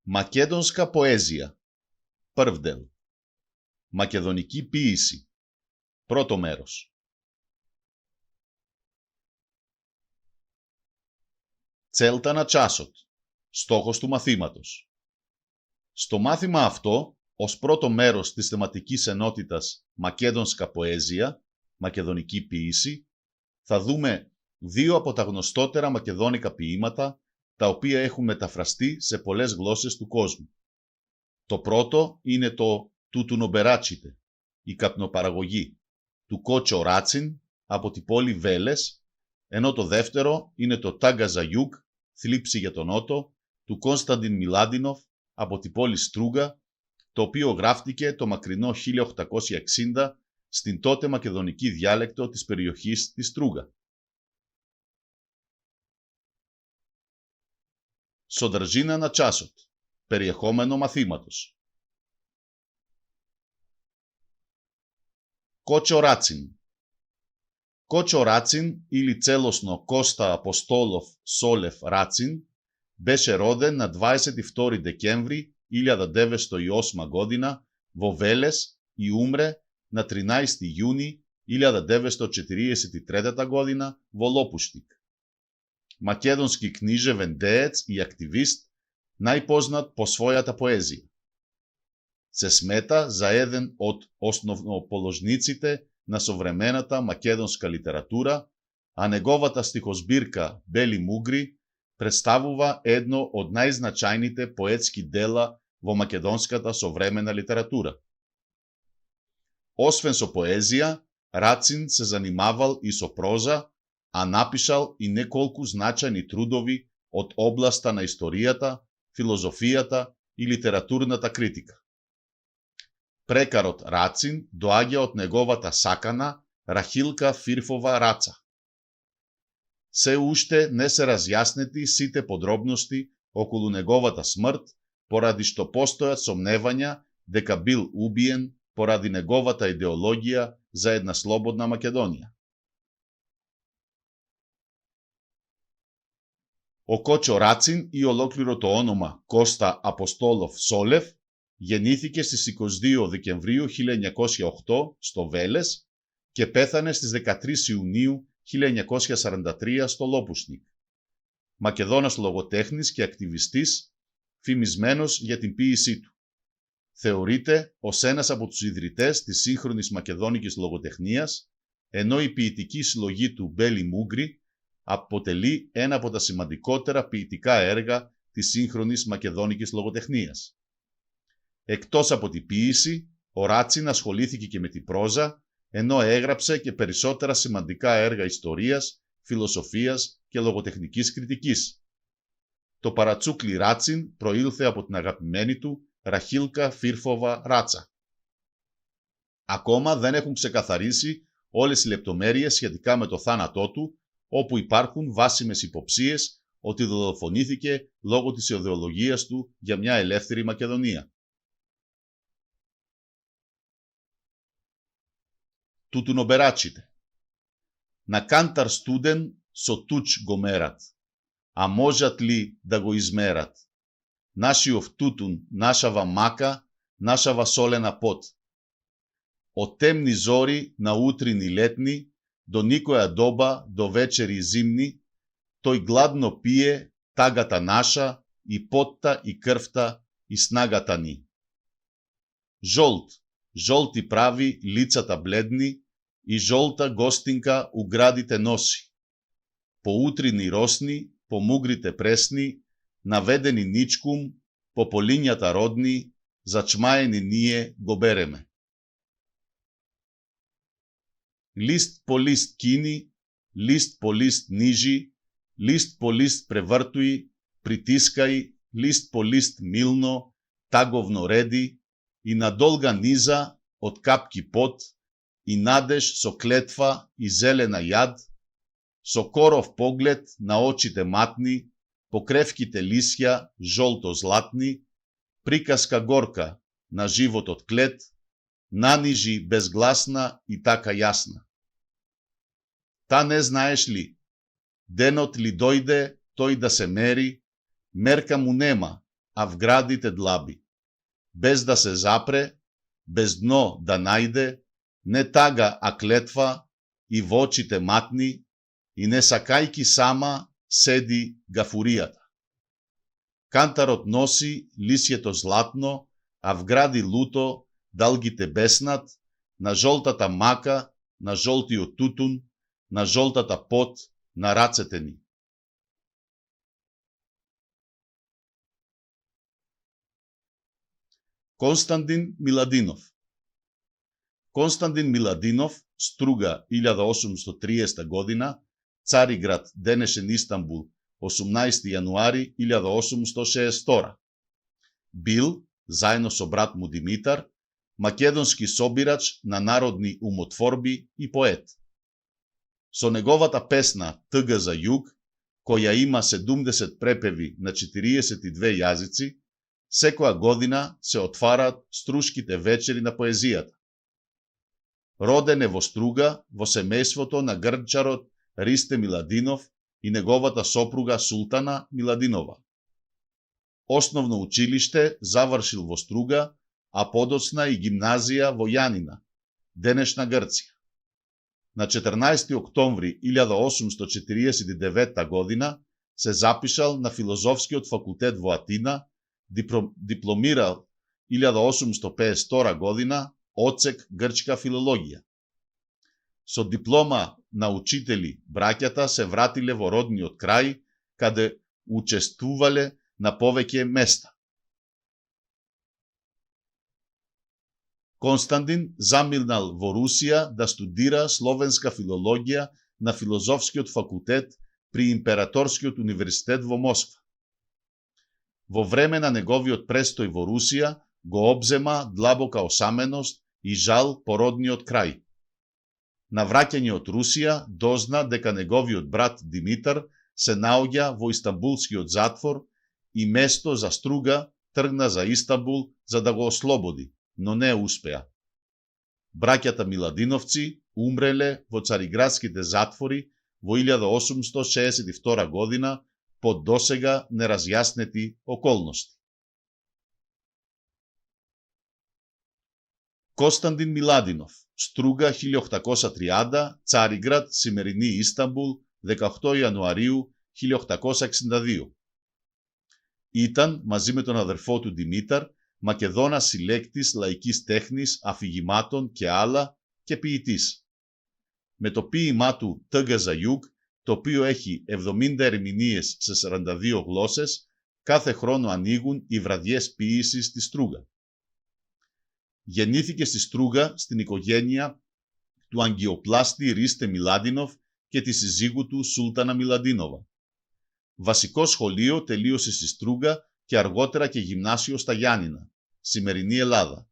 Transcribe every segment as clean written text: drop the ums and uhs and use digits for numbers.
Македонска поезия. Прв дел. Македонική ποίηση. Πρώτο μέρος. Целта на часот. Στόχος του μαθήματος. Στο μάθημα αυτό, ως πρώτο μέρος της θεματικής ενότητας Μακέδονσκα ποέζια, μακεδονική ποίηση, θα δούμε δύο από τα γνωστότερα μακεδόνικα ποίηματα, τα οποία έχουν μεταφραστεί σε πολλές γλώσσες του κόσμου. Το πρώτο είναι το «Τουτουνομπεράτσιτε», η καπνοπαραγωγή, του Κότσο Ράτσιν από την πόλη Βέλες, ενώ το δεύτερο είναι το «Τάγκα Ζαγιούκ», θλίψη για τον Νότο, του Κόνσταντιν Μιλάντινοφ από την πόλη Στρούγκα, το οποίο γράφτηκε το μακρινό 1860 στην τότε μακεδονική διάλεκτο της περιοχής της Στρούγκα. Σοδρζίνα να τσάσοτ. Περιεχόμενο μαθήματος. Κότσο Ράτσιν. Κότσο Ράτσιν ili celosno Κώστα Αποστόλοφ Σόλεφ Ράτσιν беше роден на 22 декември 1908 година во Велес и умре на 13 јуни 1943 година во Лопуштик. Македонски книжевен деец и активист, најпознат по својата поезија. Се смета за еден од основоположниците на современата македонска литература, а неговата стихозбирка Бели мугри представува едно од најзначајните поетски дела во македонската современа литература. Освен со поезија, Рацин се занимавал и со проза, а напишал и неколку значајни трудови од областа на историјата, филозофијата и литературната критика. Прекарот Рацин доаѓа од неговата сакана Рахилка Фирфова Раца. Се уште не се разјаснети сите подробности околу неговата смрт, поради што постојат сомневања дека бил убиен поради неговата идеологија за една слободна Македонија. Ο Κότσο Ράτσιν ή ολόκληρο το όνομα Κώστα Αποστόλοφ Σόλεφ γεννήθηκε στις 22 Δεκεμβρίου 1908 στο Βέλες και πέθανε στις 13 Ιουνίου 1943 στο Λόπουστικ. Μακεδόνας λογοτέχνης και ακτιβιστής, φημισμένος για την ποίησή του. Θεωρείται ως ένας από τους ιδρυτές της σύγχρονης μακεδόνικης λογοτεχνίας, ενώ η ποιητική συλλογή του Μπέλη Μούγκρι αποτελεί ένα από τα σημαντικότερα ποιητικά έργα της σύγχρονης μακεδόνικης λογοτεχνίας. Εκτός από την ποίηση, ο Ράτσιν ασχολήθηκε και με την πρόζα, ενώ έγραψε και περισσότερα σημαντικά έργα ιστορίας, φιλοσοφίας και λογοτεχνικής κριτικής. Το παρατσούκλι Ράτσιν προήλθε από την αγαπημένη του Ραχίλκα Φίρφοβα Ράτσα. Ακόμα δεν έχουν ξεκαθαρίσει όλες οι λεπτομέρειες σχετικά με το θάνατό του, όπου υπάρχουν βάσιμες υποψίες ότι δολοφονήθηκε λόγω της ιδεολογίας του για μια ελεύθερη Μακεδονία. Τουτουνομπεράτσιτε. Να κάνταρ στούντεν σο τούτς γκομέρατ. Αμόζατ λι δαγοισμέρατ. Νάσιοφ τούτουν νάσαβα μάκα, νάσαβα σόλενα ποτ. Ο τέμνη ζόρι να ούτρινη λέτνη, do nikoja doba, do večeri zimni, toj gladno pije tagata naša, i potta, i krvta, i snagata ni. Žolt, žolti pravi, licata bledni, i žolta gostinka u gradite nosi. Po utrini rosni, po mugrite presni, navedeni ničkum, po polinjata rodni, začmajeni nije gobereme. List po list kini, list po list niži, list po list prevrtuj, pritiskaj, list po list milno, tagovno redi, i na dolga niza od kapki pot, i nadeš so kletva i zelena jad, so korov pogled na očite matni, pokrevkite lisja žolto-zlatni, prikaska gorka na život od klet, нанижи безгласна и така јасна. Та не знаеш ли, денот ли дојде тој да се мери, мерка му нема, Авградите длаби. Без да се запре, без дно да најде, не тага, а клетва, и во очите матни, и не сакајки сама, седи гафуријата. Кантарот носи лисјето златно, а вгради луто, далгите беснат, на жолтата мака, на жолтиот тутун, на жолтата пот, на рацете ни. Константин Миладинов. Константин Миладинов, Струга 1830 година, Цариград, денешен Истанбул, 18 јануари 1862. Бил, заедно со брат му Димитар, македонски собирач на народни умотворби и поет. Со неговата песна Тъга за југ, која има 70 препеви на 42 јазици, секоја година се отвараат Струшките вечери на поезијата. Роден е во Струга, во семејството на грнчарот Ристе Миладинов и неговата сопруга Султана Миладинова. Основно училиште завршил во Струга, а подоцна и гимназија во Јанина, денешна Грција. На 14. октомври 1849 година се запишал на Филозофскиот факултет во Атина, дипломирал 1852 година одсек грчка филологија. Со диплома на учители, браќата се вратиле во родниот крај, каде учествувале на повеќе места. Константин заминал во Русија да студира словенска филологија на Филозофскиот факултет при Императорскиот универзитет во Москва. Во време на неговиот престој во Русија го обзема длабока осаменост и жал по родниот крај. На враќање од Русија дозна дека неговиот брат Димитар се наоѓа во Истанбулскиот затвор и место за Струга тргна за Истанбул за да го ослободи, но не успеа. Браќата Миладиновци умреле во цариградските затвори во 1862 година под досега неразјаснети околности. Константин Миладинов, Струга 1830, Цариград, Симерини, Истанбул, 18 јануарију 1862. Итан, мазимето на αδερφό του Δημήταρ, Μακεδόνας συλλέκτης, λαϊκής τέχνης, αφηγημάτων και άλλα και ποιητής. Με το ποίημά του «Τъга за југ», το οποίο έχει 70 ερμηνείες σε 42 γλώσσες, κάθε χρόνο ανοίγουν οι βραδιές ποίησης στη Στρούγα. Γεννήθηκε στη Στρούγα στην οικογένεια του αγκιοπλάστη Ρίστε Μιλάντινοφ και της συζύγου του Σούλτανα Μιλαντίνοβα. Βασικό σχολείο τελείωσε στη Στρούγα και αργότερα και γυμνάσιο στα Γιάννηνα, σημερινή Ελλάδα.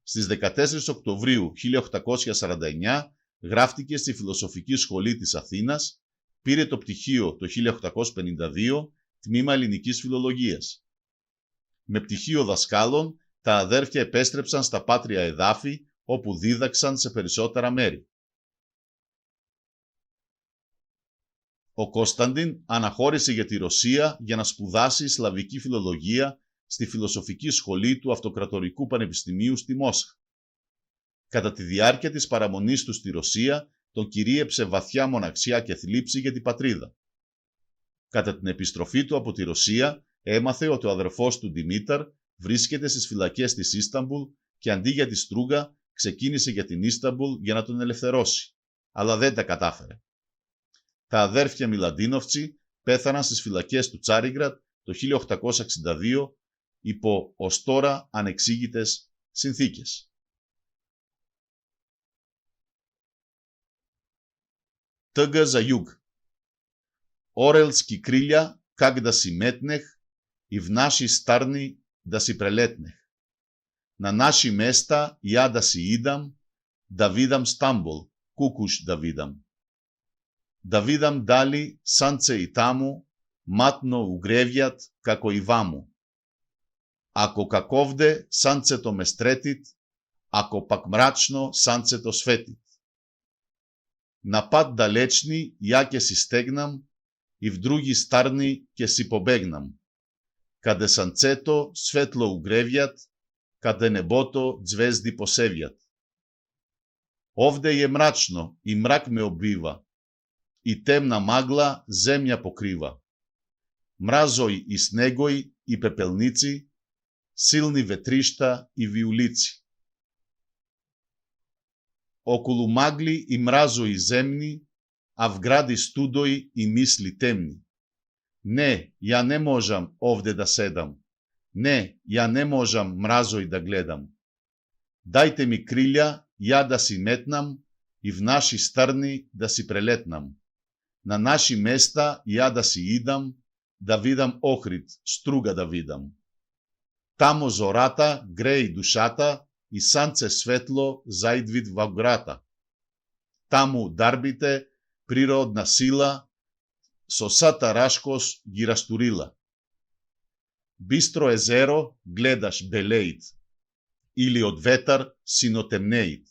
Στις 14 Οκτωβρίου 1849 γράφτηκε στη Φιλοσοφική Σχολή της Αθήνας, πήρε το πτυχίο το 1852, τμήμα Ελληνικής Φιλολογίας. Με πτυχίο δασκάλων, τα αδέρφια επέστρεψαν στα πάτρια εδάφη, όπου δίδαξαν σε περισσότερα μέρη. Ο Κωνσταντίν αναχώρησε για τη Ρωσία για να σπουδάσει σλαβική φιλολογία στη Φιλοσοφική Σχολή του Αυτοκρατορικού Πανεπιστημίου στη Μόσχα. Κατά τη διάρκεια της παραμονής του στη Ρωσία, τον κυρίεψε βαθιά μοναξιά και θλίψη για την πατρίδα. Κατά την επιστροφή του από τη Ρωσία, έμαθε ότι ο αδερφός του Δημήταρ βρίσκεται στις φυλακές της Ίσταμπουλ και αντί για τη Στρούγα ξεκίνησε για την Ίσταμπουλ για να τον ελευθερώσει, αλλά δεν τα κατάφερε. Τα αδέρφια Μιλαντίνοφτσι πέθαναν στις φυλακές του Τσάριγκρατ το 1862 υπό ως τώρα ανεξήγητες συνθήκες. Тъга за юг. Орелски криля, как да си метнех, и в наши старни да си прелетнех. На наши места я да си идам, да видам Стамбул, кукуш да видам. Да видам дали санце и таму, матно угревјат како и ваму. Ако каковде санцето ме стретит, ако пак мрачно санцето светит. На пат далечни ја ќе си стегнам и в други старни ќе си побегнам. Каде санцето светло угревјат, каде небото звезди посевјат. Овде е мрачно и мрак ме обвива, и темна магла земја покрива. Мразој и снегој и пепелници, силни ветришта и виулици. Околу магли и мразои земни, а в гради студои и мисли темни. Не, ја не можам овде да седам. Не, ја не можам мразој да гледам. Дајте ми крилја, ја да си метнам и в наши страни да си прелетнам. На наши места ја да си идам, да видам Охрид, струга да видам. Тамо зората греи душата и санце светло заидвид во грата. Таму дарбите природна сила со сата рашкос ги растурила. Бистро езеро гледаш белеит, или од ветар сино темнеит.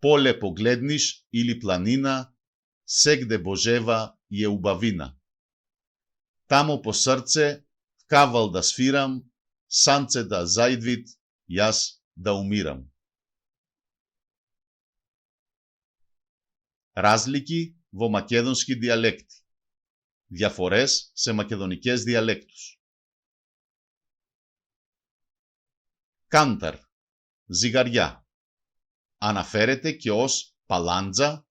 Поле погледниш или планина, сегде божева е убавина. Тамо по срце, кавал да свирам, санце да заидвид, јас да умирам. Разлики во македонски диалекти. Διαφορές σε μακεδονικές διαλέκτους. Κάνταρ, ζυγαριά. Αναφέρεται και ως παλάντζα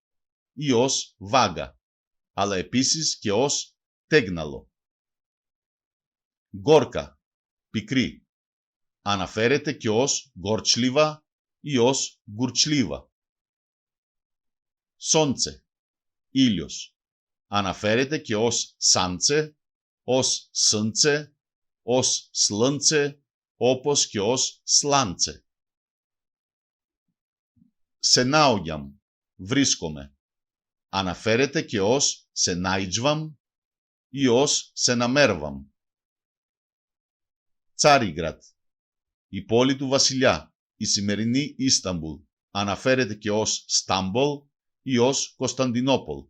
ή ως βάγα, αλλά επίσης και ως τέγναλο. Γκόρκα, πικρή. Αναφέρεται και ως γκόρτσλιβα ή ως γκουρτσλίβα. Σόντσε, ήλιος. Αναφέρεται και ως σάντσε, ως σντσε, ως σλντσε, όπως και ως σλάντσε. Σενάογιαμ, βρίσκομαι. Αναφέρεται και ως σενάιτζβαμ ή ως σεναμέρβαμ. Τσάριγρατ, η πόλη του βασιλιά, η σημερινή Ισταμπουλ. Αναφέρεται και ως Στάμπολ ή ως Κωνσταντινόπολ.